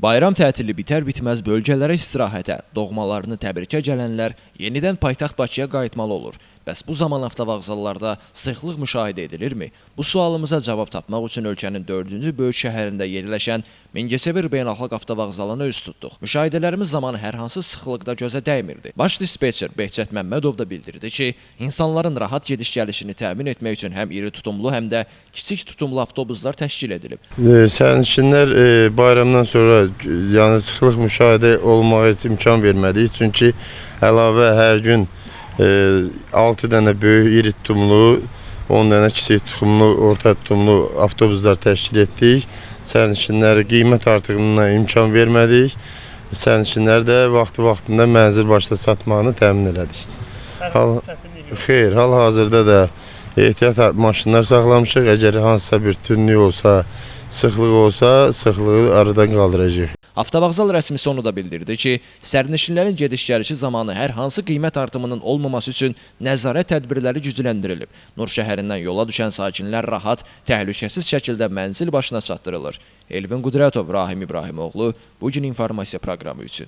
Bayram tətili bitər-bitməz bölgələrə istirahətə, doğmalarını təbrikə gələnlər yenidən paytaxt Bakıya qayıtmalı olur. Bəs bu zaman avtovağzallarda sıxlıq müşahidə edilirmi? Bu sualımıza cavab tapmaq üçün ölkənin dördüncü böyük şəhərində yerləşən Mingəçevir Beynəlxalq Avtovağzalına üz tutduq. Müşahidələrimiz zamanı hər hansı sıxlıqda gözə dəymirdi. Baş dispetçer Behçət Məmmədov da bildirdi ki, insanların rahat gediş-gəlişini təmin etmək üçün həm iri tutumlu, həm də kiçik tutumlu avtobuslar təşkil edilib. Sərnişinlər bayramdan sonra yəni sıxlıq müşahidə olmağa heç imkan vermədik. Çünki əlavə hər gün 6 dənə böyük iri tutumlu, 10 dənə kiçik tutumlu, orta tutumlu avtobuslar təşkil etdik. Sərnişinlərə qiymət artımına imkan vermədik. Sərnişinlər də vaxtı-vaxtında mənzil başına çatmağını təmin elədik. Xeyr, hal-hazırda da ehtiyat maşınlar saxlamışıq. Əgər hansısa bir tünlük olsa, sıxlıq olsa, sıxlığı aradan qaldıracağıq. Avtovağzal rəsmisi onu da bildirdi ki, sərnişinlərin gediş-gəlişi zamanı hər hansı qiymət artımının olmaması üçün nəzarət tədbirləri gücləndirilib. Nur şəhərindən yola düşən sakinlər rahat, təhlükəsiz şəkildə mənzil başına çatdırılır. Elvin Qudrətov, Rahim İbrahimoğlu, Bu gün informasiya proqramı üçün.